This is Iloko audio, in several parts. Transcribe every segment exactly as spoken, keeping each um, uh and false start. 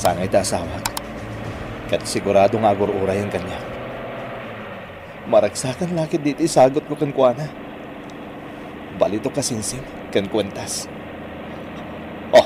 Sangay ti asawak, ket sigurado nga agur-urayen kaniak. Maragsakan la ketdi ti isagutko kenkuana. Balitok a singsing ken kuentas. Oh,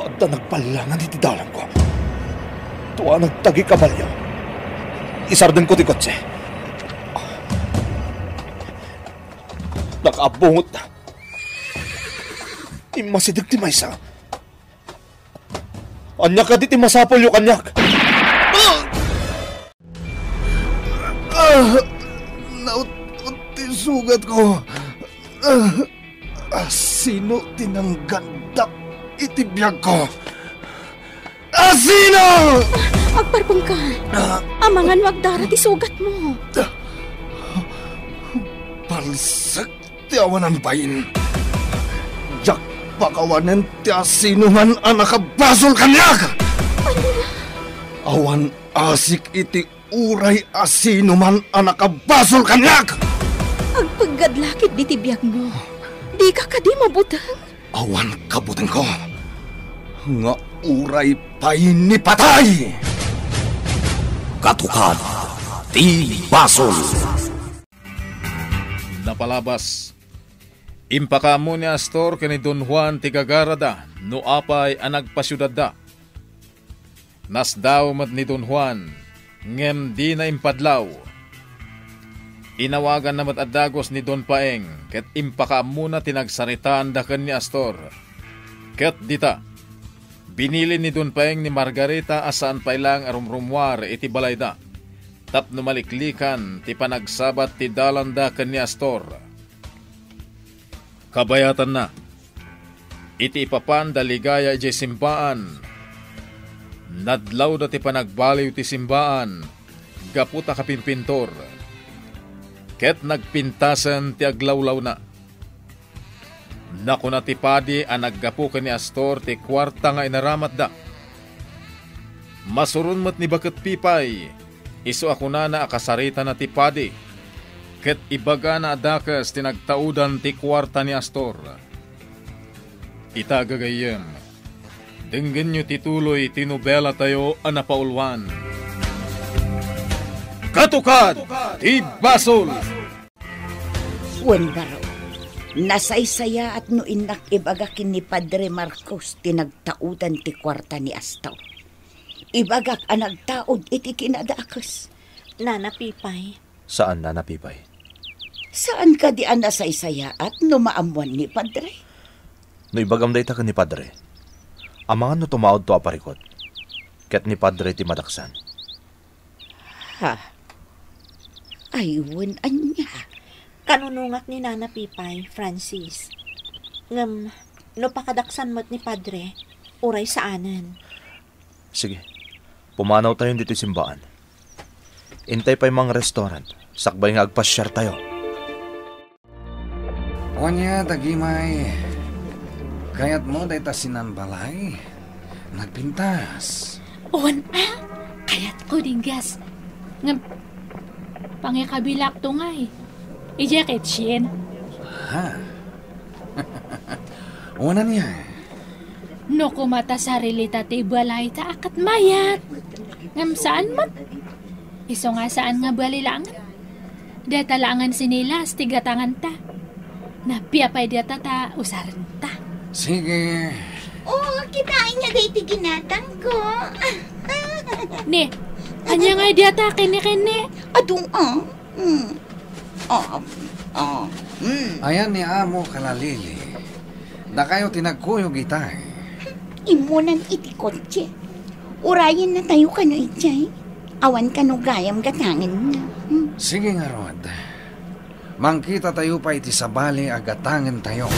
adda nagballangan iti dalangko. Tua nagtagi kabalio. Isardengko ti kotse. Nakaabungot na. Immasideg ti maysa. Ania kadi ti masapulyo kaniak? Ah! Ah! Naut-ot ti sugatko. Ah! Asino ti nanggandak iti biagko? Asino? Agparbengka. Ah! Amangan no agdara ti sugatmo. Palsek ti awanan bain. Diak pakawanen ti asinoman a nakabasol kaniak. Awan asik iti uray asinoman a nakabasol kaniak. Agpeggad la ketdi ti biagmo. Dika kadi mabuteng? Awan kabutengko nga uray pay ni patay. Katukad ti basol. Napalabas, impakaammo ni Astor ken ni Don Juan ti gagarada no apay a nagpasiudadda. Nasdaaw met ni Don Juan, ngem dina impadlaw. Inawaganna met a dagus ni Don Paeng ket impakaammona ti nagsaritaanda ken ni Astor. Ket dita, binili ni Don Paeng ni Margarita a saan pay laeng a rumrumuar iti balayda tapno maliklikan ti panagsabat ti dalanda ken ni Astor. Kabayatanna, iti ipapan da Ligaya idiay simbaan, nadlawda ti panagbaliw ti simbaan gapu ta kapimpintor, ket nagpintasen ti aglawlawna. Nakuna ti padi a naggapu ken ni Astor ti kuarta nga inaramatda. Masuron met ni Baket Pipay, isu a kunana a kasaritana ti padi, ket ibagana a dakes ti nagtaudan ti kuarta ni Astor. Ita, gagayyem, denggenyo ti tuloy ti nobelatayo a napauluan. Katukad ti Basol! Wen, baro, nasaysayaat no innak ibaga ken ni Padre Marcos ti nagtaudan ti kuarta ni Astor. Ibagak a nagtaud iti kinadakes. Nana Pipay. Saan, Nana Pipay. Saan kadi a nasaysayaat no maammuan ni Padre? No ibagam dayta ken ni Padre, amangan no tumaudto a parikut, ket ni Padre ti madaksan. Ha? Ay, wen, ania? Kanunongak ni Nana Pipay, Francis. Ngem, no pakadaksan met ni Padre, uray saanen. Sige, pumanawtayon ditoy simbaan. Intay pay mang-restaurant, sakbay nga agpasiartayo. Ania, Dagimay, kayatmo dayta sinan balay? Nagpintas. Wen a, kayatko, Dinggas. Ngem, pangikabilakto ngay. Idiay kitchen. Ha? Wen ania? No koma ta sarilita ti balayta a ket mayat. Ngem saan met? Isu nga saan nga balilangen. Dayta laengen sinilas ti gatanganta. Nappiapay dayta ta usarenta. Sige. Oh, kitaenyo dayta ginatangko. Ni, ania ngay dayta kenni-kenni? Adu, ah. Mm. Ah, ah, mm. Ayan ni Amo Kalalili. Dakayo ti nagkuyog itay. Immunan iti kotse. Urayennatayo kano idiay. Awan kano gayam gatangenna. Hmm. Sige ngarud. Mangkitatayo pay iti sabali a gatangentayo.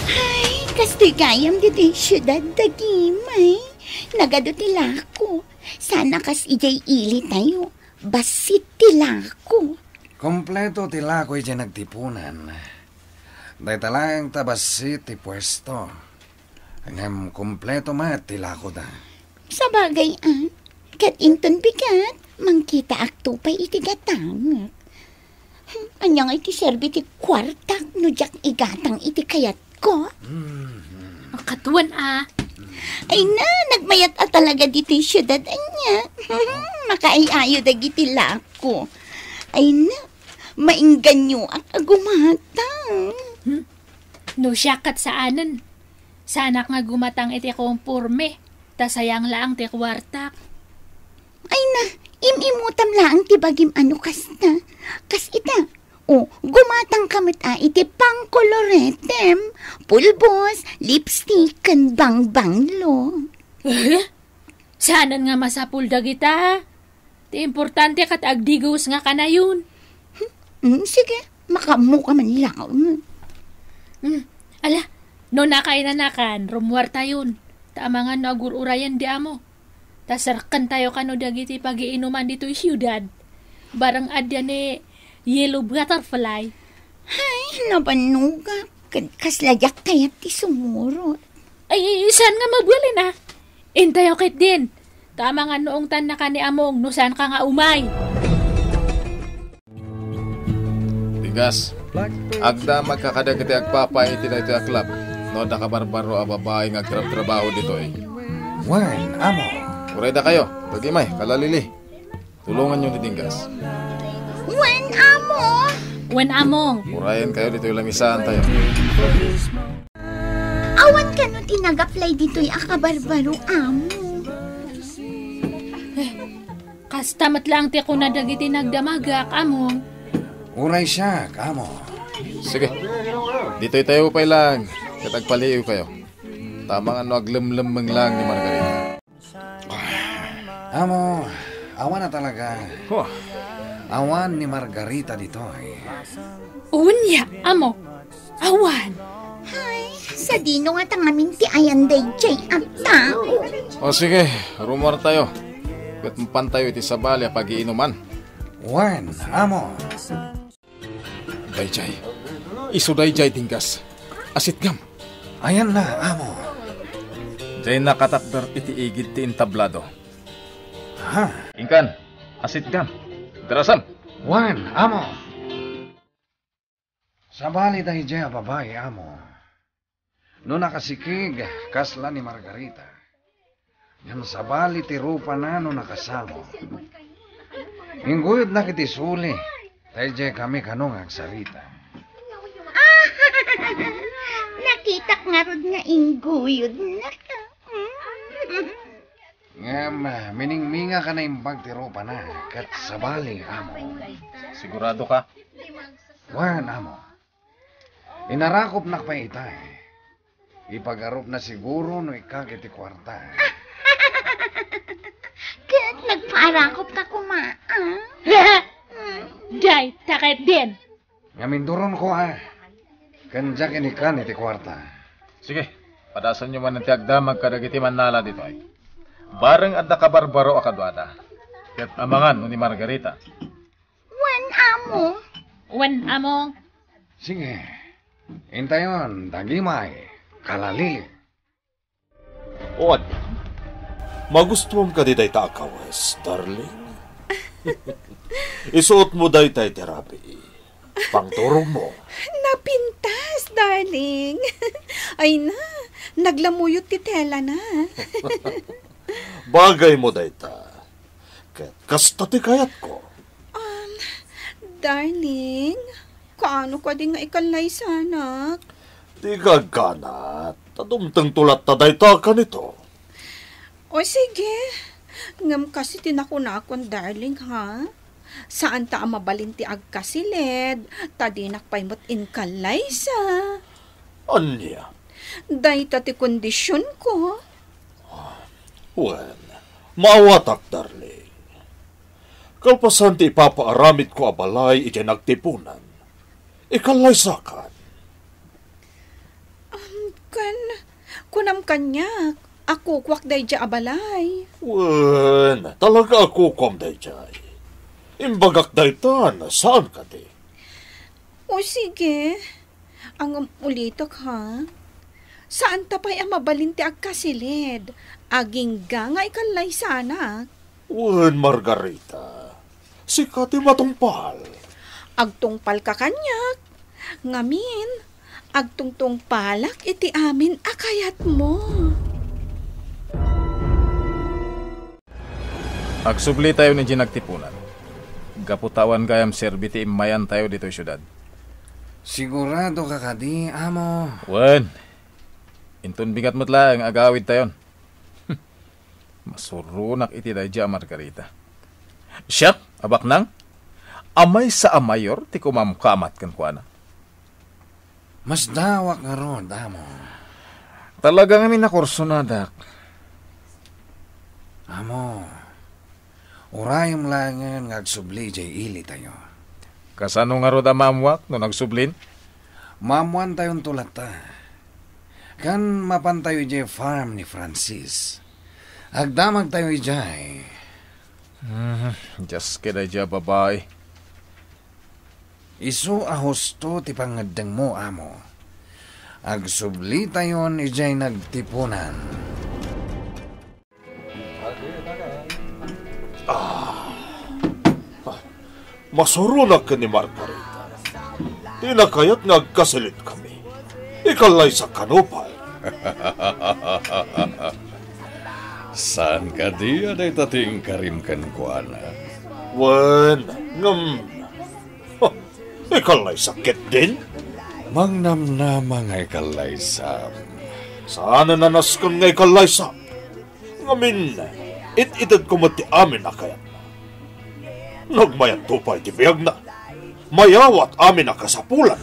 Ay, kastoy gayam ditoy siudad, Dagimay. Nagadu ti lako. Sana kas idiay ilitayo. Bassit ti lako. Kompleto ti lako idiay nagtipunan. Dayta laeng ta bassit ti puesto. Ngem kompleto met ti lakoda. Sabagay, a. Ket inton bigat, mangkitaakto pay iti gatangek. Hmm, ania ngay ti serbi ti kuartak no diak igatang iti kayatko? Mhm. Kaduan, a. Ay na, nagmayat a talaga ditoy siudad, ania. Makaay-ayo dagiti lako. Ay na, maingganyoak a gumatang. Hmm? No siak ket saanen. Saanak nga gumatang iti komporme, ta sayang laeng ti kuartak. Ay na, im-imutam laeng ti bagim a no kasta. Kas ita, o, gumatangka met a iti pangkoloretem, pulbos, lipstick, ken bangbanglo. Eh? Saanen nga masapul dagita? Ti importante ket agdigos nga kanayon. Hmm, sige, makaammoka man laeng. Hmm, ala, no nakainanakan, rummuartayon. Ta amangan no agur-urayen di amo. Ta serkentayo kano dagiti pagiinuman ditoy siudad. Bareng adda ni Yellow Butterfly. Ay, nabannogak. Ket kasla diak kayat ti sumurot. Ay, saan nga mabalin a? Intayo ketdin. Ta amangan no ungtannaka ni Among no saanka nga umay. Tigas, agdamagka kadagiti agpapay iti daytoy a club no adda kabarbaro a babai nga agtrabtrabaho ditoy. Wen, amo. Uray dakayo, Tagimay, Kalalili. Tulonganyo ni Tigas. Wen, amo. Wen, among. Urayenkayo ditoy lamisaantayo. Awan kano ti nag-apply ditoy a kabarbaro, amo. Kasta met laeng ti kuna dagiti nagdamagak, among. Uray siak, amo. Sige. Ditoytayo pay laeng, ket agpaliiwkayo. Ta amangan no aglemlemmeng laeng ni Margarita. Amo, awan a talaga. Huh. Awan ni Margarita ditoy. Unya, amo. Awan. Ay, sadino ngata ngamin ti ayan daydiay a tao? O sige, rummuartayo. Ket mapantayo iti sabali a pagiinuman. Wen, amo. Daydiay. Isu daydiay, Tigas. Asitgam. Ayanna, amo. Diay nakatakder iti igid ti entablado. Ha? Inkan, asitgam. Darasam. Wen, amo. Sabali daydiay a babai, amo. No nakasikig, kasla ni Margarita. Ngem sabali ti rupana no nakasango. Ingguyodnak iti suli, ta idiay kami kano nga agsarita. Nakitak ngarud nga ingguyodnak. Ngem, miningmingak a naimbag ti rupana, ket sabali, amo. Sigurado ka? Wen, amo. Inarakopnak pay itay. Ipagarupna siguro no ikkak iti kuarta. Ket nagpaarakopka koma, a? Dayta ketdin. Ngem induronko, a. Ken diak inikkan iti kuarta. Sige, padasanyo manen ti agdamag kadagiti mannala ditoy. Bareng adda kabarbaro a kaduada. Ket amangan no ni Margarita. Wen, amo. Wen, amo. Sige. Intayon, Dagimay, Kalalili. O ania? Magustuam kadi dayta a kawes, darling? Isuotmo dayta iti rabii. Pangturogmo. Napintas, darling. Ay na, naglamuyot ti telana. Bagaymo dayta. Ket kasta ti kayatko. Um, darling, kaano kadi nga ikallaysanak? Di gagganat, ta dumtengto latta dayta a kanito. O sige, ngem kas iti nakunakon, darling, ha? Saanta a mabalin ti agkasiled, ta dinak pay met inkallaysa. Ania? Dayta ti kondisionko. Wen, maawatak, darling. Kalpasan ti ipapaaramidko a balay idiay nagtipunan, ikallaysakan. Um, ken, kunam kaniak, a kukuak daydiay a balay. Wen, talaga a kukuam daydiay. Imbagak daytan, saan kadi? O sige, ngem ulitek, ha? Saanta pay a mabalin ti agkasiled, agingga nga ikallaysanak. Wen, Margarita, sika ti matungpal. Agtungpalka kaniak, ngamin, agtungtungpalak iti amin a kayatmo. Agsublitayon idiay nagtipunan. Gapu ta awan gayam serbi ti immayantayo ditoy siudad. Siguradoka kadi, Amo? Wen, inton bigat met laeng agawidtayon. Masuronak iti daydiay a Margarita. Siak a baknang? A maysa a mayor ti kumamkamat kenkuana. Masdawak ngarud, Amo. Talaga ngamin a kursonadak. Amo, urayem laengen nga agsubli jay ilitayo. Kasano ngarud a maammuak no nagsublin? Maammuantayonto latta. Ken mapantayo idiay farm ni Francis. Agdamagtayo idiay. Hmm, dias ket daydiay a babai. Isu a husto ti pangngeddengmo, Amo. Agsublitayon idiay nagtipunan. Ah. Ah. Masuronak ken ni Margarita. Ti nakayat nga agkasilitkami. Ikallaysak kano pay. Saan kadi a dayta ti inkarim kenkuana? Wen, ngem, ha, ikallaysak ketdin? Mangnamnama nga ikallaysam. Saanen a nasken nga ikallaysam. Ngamin, it-itedko met ti amin a kayatna. Nagmayatto pay ti biagna. Mayawat amin a kasapulan.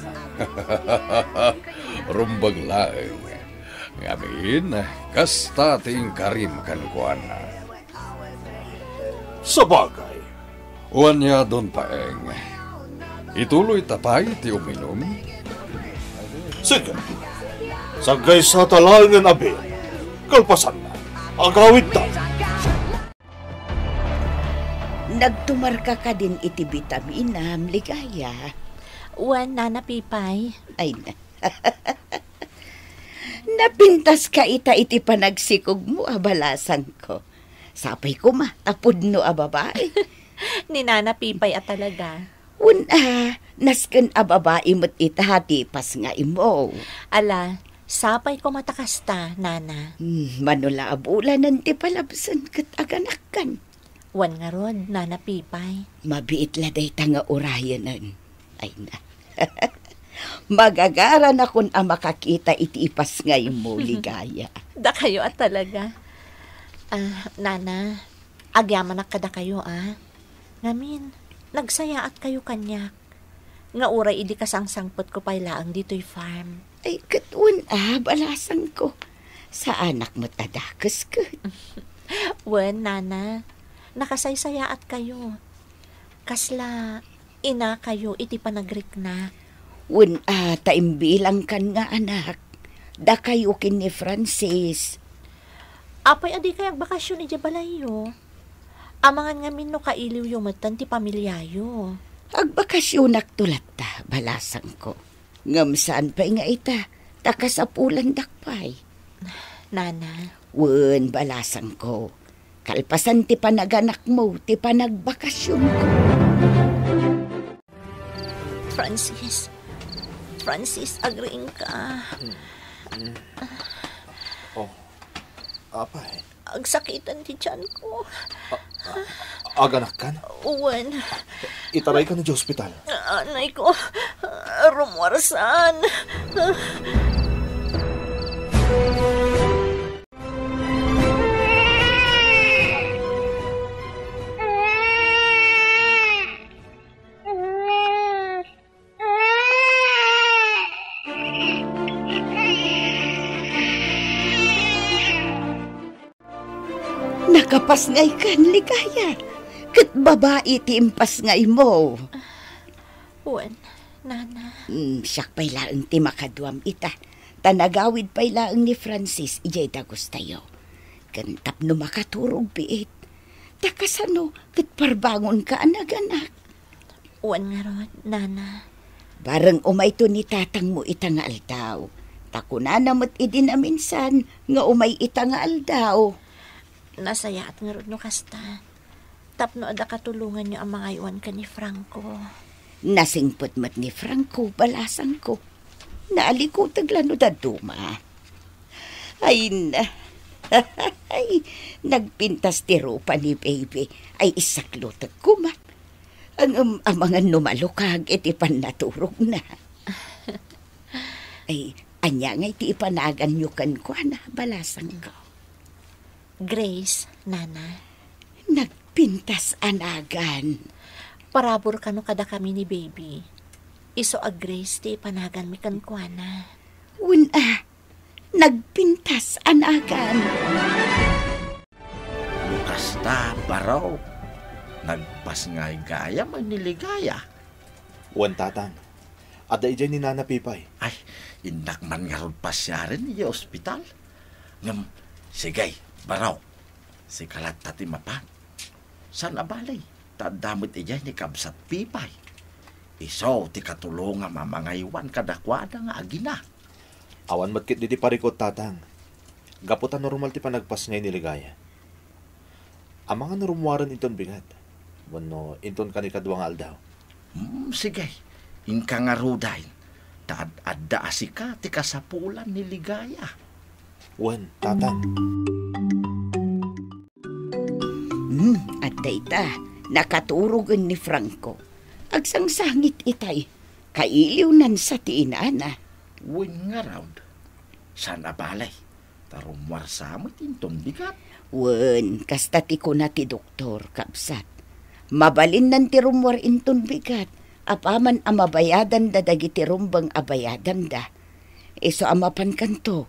Rumbeng laeng. Ngamin, kasta ti inkarim kenkuana. Sabagay. Wen, ni Don Paeng. Ituloyta pay ti uminum? Sige. Saggaysata laengen a beer. Kalpasanna, agawidta. Nagtumarka kadin iti bitaminam, Ligaya? Wen, Nana Pipay. Ay, na. Napintaska ita iti panagsikogmo a balasangko. Sapay koma ta pudno a babai. Ni Nana Pipay a talaga. Wen a, nasken a babai met ita ti ipasngaymo. Ala, sapay koma ta kasta, Nana. Hmm, mano la a bulanen ti palabsen ket aganakkan. Wen ngarud, Nana Pipay. Mabiit la dayta nga urayenen. Ay na. Magagaranakon a makakita iti ipasngaymo, Ligaya. Dakayo a talaga. Ah, Nana, agyamanak kadakayo, a. Ngamin, nagsayaatkayo kaniak. Nga uray idi kasangsangpetko pay laeng ditoy farm. Ay, ket wen a, balasangko. Saanak met a dakes ket. Wen, Nana, nakasaysayaatkayo. Kasla inakayo iti panagriknak. Wen a, ta imbilangkan nga anak. Dakayo ken ni Francis. Apay a dikay agbakasyon idiay balayyo? Amangan ngamin no kailiwyo metten ti pamiliayo. Agbakasyonakto latta, balasangko. Ngem saan pay nga ita, ta kasapulandak pay. Nana. Wen, balasangko. Kalpasan ti panaganakmo, ti panagbakasyonko. Francis. Francis, agriingka. Oh. Apay. Agsakiten ti tiyanko. A-, a-, aganakkan? Wen. Itaraykan idiay ospital. Anay ko. Rummuar saan. Nakapasngaykan, Ligaya, ket babai ti impasngaymo. Wen, Nana. Mm, siak pay laeng ti makaduam ita, ta nagawid pay laeng ni Francis idiay dagustayo. Ken tapno makaturog biit, ta kasano ket parbangonka a naganak? Wen ngarud, Nana. Bareng umayto ni tatangmo ita nga aldaw. Ta kunana met idi naminsan nga umay ita nga aldaw. Nasayaat ngarud no kasta. Tapno adda katulonganyo a mangaywan ken ni Franco. Nasingpet met ni Franco, balasangko. Naalikuteg la no dadduma. Ay, na. Ay, nagpintas ti rupa ni baby. Ay, isaklutek koma. Ngem amangan no malukag iti pannaturogna. Ay, ania ngay ti ipanaganyo kenkuana, balasangko? Grace, nana. Nagpintas a nagan. Parabur kano kadakami ni baby. Isu a Grace ti ipanaganmi kenkuana. Wen a, nagpintas a nagan. No kasta, baro, nagpasngay gayam ni Ligaya. Wen, tatang. Adda idiay ni Nana Pipay. Ay, innak man ngarud pasiaren idiay ospital. Ngem, sige, baro. Sika latta ti mapan. Saan a bale, ta adda met idiay ni Kabsat Pipay. Isu ti katulongam a mangaywan kadakuada nga agina. Awan met ketdi ti parikut, tatang. Gapu ta normal ti panagpasngay ni Ligaya. Amangan no rummuaren inton bigat. Wenno inton kanikadua nga aldaw. Hmm, sige. Inka ngaruden. Ta ad-, adda a sika ti kasapulan ni Ligaya. Wen, tatang. Hmm, adda ita. Nakaturogen ni Franco. Agsangsangit itay. Kailiwnan sa ti inana. Wen ngarud. Saan a bale. Ta rummuar sa met inton bigat. Wen, kasta ti kuna ti doktor, kabsat. Mabalinnan ti rummuar inton bigat, apaman a mabayadanda dagiti rumbeng a bayadanda. Isu a mapankanto.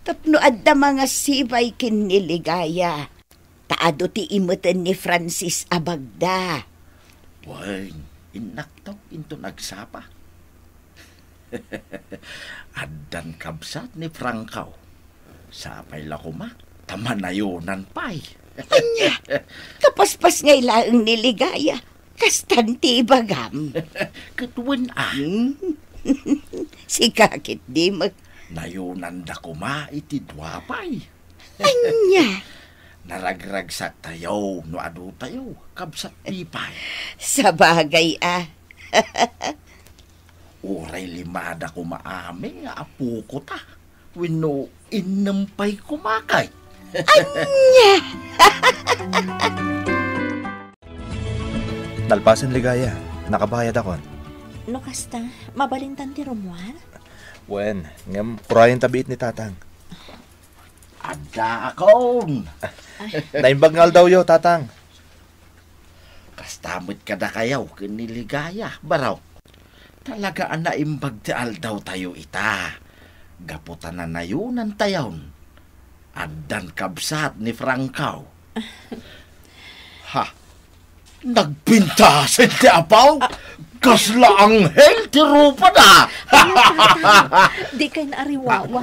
Tapno adda mangasibay ken ni Ligaya. Ta adu ti imeten ni Francis a bagda. Wen, innakto inton agsapa. Addan kabsat ni Franco. Sapay la koma, ta manayonan pay. Ania? Kapaspasngay laeng ni Ligaya. Kastan ti ibagam. Ket wen a. Hmm? Sika ketdi met. Nayonanda koma iti dua pay. Ania? Naragragsaktayo no adutayo, kabsat Pipay. Sabagay a. Uray limada koma amin nga apoko ta. Wenno innem pay koma kay. Ania? Nalpasen, Ligaya. Nakabayadakon. No kasta, mabalintan ti rummuar? Wen, ngem urayenta biit ni Tatang. Addaakon. Naimbag nga aldawyo, Tatang. Kasta met kadakayo ken ni Ligaya, baro. Talaga a naimbag ti aldawtayo ita. Gapu ta nanayonantayon. Addan kabsat ni Franco. Ha? Nagpintasen ti apaw? Kasla anghel ti rupada. Ania, Tatang? Dikay naariwawa.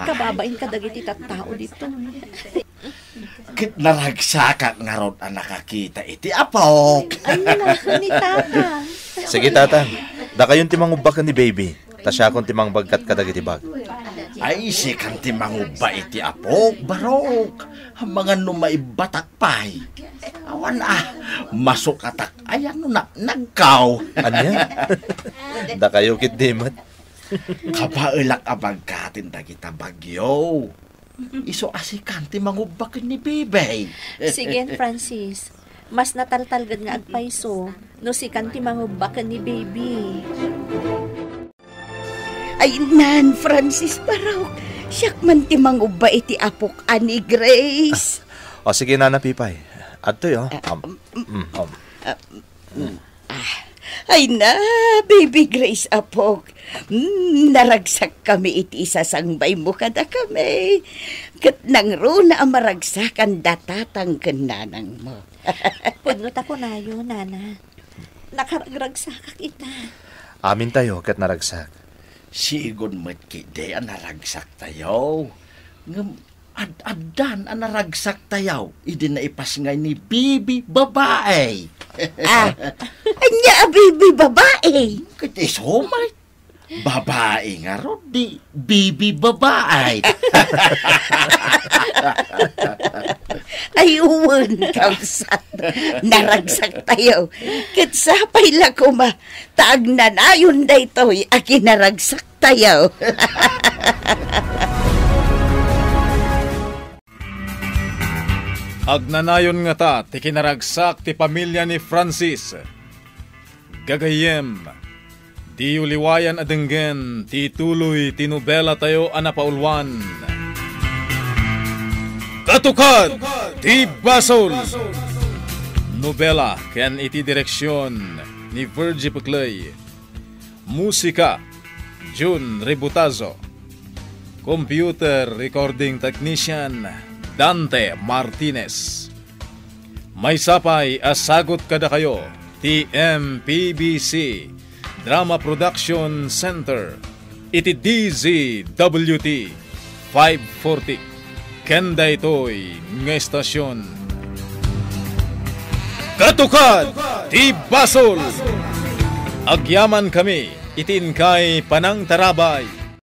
Kababain kadagiti tattao ditoy. Ket naragsakak ngarud a nakakita iti apok. Ania, ni Tatang? Sige, Tatang. Dakayon ti mangubba ken ni Baby. Ta siakon ti mangbagkat kadagiti bag. Ay, sikan ti mangubba iti apok, barok. Amangan no maibbatak pay. Awan a, masukatak aya no naknagkaw. Ania? Dakayo ketdi met. Kabaelak a bagkaten dagita bagyo. Isu a sikan ti mangubba ken ni Bebe. Sige, Francis. Mas nataltalged nga agpayso no sikan ti mangubba ken ni Baby. Ay, nan, Francis, barok. Siak man ti mangubba iti apok a ni Grace. O, sige, Nana Pipay. Adtoy, o. Ah, Am, mm, mm, am. Ah, mm. Ah, ay na, Baby Grace, apok. Mm, naragsakkami iti isasangbaymo kadakami. Ket nangruna a maragsakan da tatang ken nanangmo. Pudno ta kunayo, Nana. Nakaragragsakak ita. Amintayo ket naragsak. Sigun met ketdi a naragsaktayo. Ngem ad-addan a naragsaktayo idi naipasngay ni Bibi babae. Ah, ania a Bibi babae? Ket isu met. Babae ngarud, di Bibi babae. Ay, wen, kabsat. Naragsaktayo. Ket sapay la koma, ta agnanayon daytoy a kinaragsaktayo. Agnanayon ngata ti kinaragsak ti pamilia ni Francis. Gagayyem, diyo liwayan a denggen ti ituloy ti nobelatayo a napauluan, Katukad ti Basol! Nobela ken iti direksion ni Virgie Pecley. Musika, Jun Ributazo. Computer recording technician, Dante Martinez. Maysa pay a sagut kadakayo ti M P B C Drama Production Center iti D Z W T five forty. Ken daytoy nga estasion, Katukad ti Basol! Agyaman kami iti inkay panangtarabay.